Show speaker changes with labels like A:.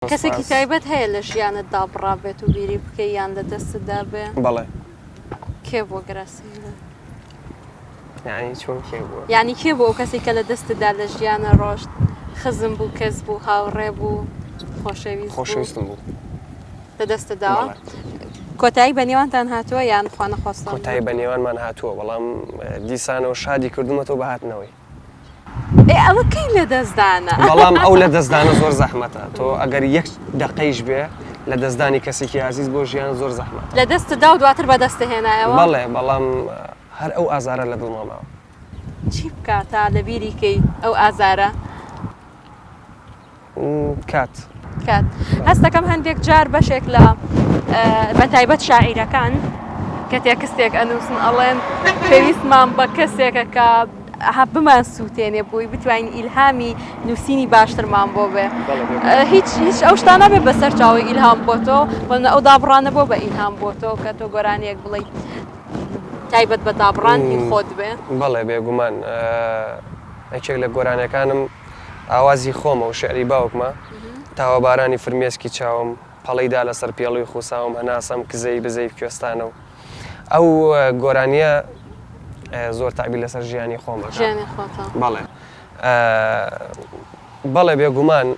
A: کەسێکی تایبەت هەیە لە ژیانت دابڕابێت و بیری بکەی یان لە دەستت دابێ؟
B: بەڵێ.
A: کێ بووە گەر سەیر بێ؟
B: یعنی چۆن کێ بووە؟
A: یعنی کێ بوو ئەو کەسێک کە لە دەستت دا لە ژیانە ڕۆشت؟ خزم بوو، کەس بوو، هاوڕێ بوو، خۆشەویست بوو؟
B: خۆشەویستم بوو.
A: لە دەستت داوە؟
B: بەڵێ.
A: کۆتایی بە نێوانتان هاتووە یان خوا نەخواستە؟
B: کۆتایی بە نێوانمان هاتووە بەڵام دیسانەوە شادی کردوومەتەوە بە هاتنەوەی.
A: ئێ ئەوە کەی لەدەستدانە؟
B: بەڵام ئەو لەدەستدانە زۆر زەحمەتە تۆ ئەگەر یەک دەقەیش بێ لەدەستدانی کەسێکی ئازیز بۆ ژیان زۆر زەحمەتە.
A: لەدەستت دا و دواتر بەدەستت هێنایەوە؟
B: بەڵێ بەڵام هەر ئەو ئازارە لە دڵما ماوە.
A: چی بکا تا لەبیری کەی ئەو ئازارە؟
B: کات.
A: کات. هەست دەکەم هەندێک جار بەشێک لە بە تایبەت شاعیرەکان کە تێکستێک ئەنووسن ئەڵێن پێویستمان بە کەسێکە کە بمان سووتێنێ بۆی بتوانین ئیلهامی نووسینی باشترمان بۆ بێ هیچ هیچ ئەو شتانە بێ بەسەر چاوی ئیلهام بۆ تۆ وەنە ئەو دابڕانە بۆ بە ئیلهام بۆ تۆ کە تۆ گۆرانیەک بڵێ تایبەت بە دابڕان هی خۆت بێ
B: بەڵێ بێگومان یەکێک لە گۆرانیەکانم ئاوازی خۆمە و شیعری باوکمە، تاوەبارانی فرمێسکی چاوم، پەڵەی دا لەسەر پێڵوی خوساوم هەناسەم کزەی بزەی کوێستانە و ئەو گۆرانیە زۆر تەعبیر لەسەر ژیانی خۆم ئەکا.
A: ژیانی خۆتە.
B: بەڵێ. بەڵێ بێگومان.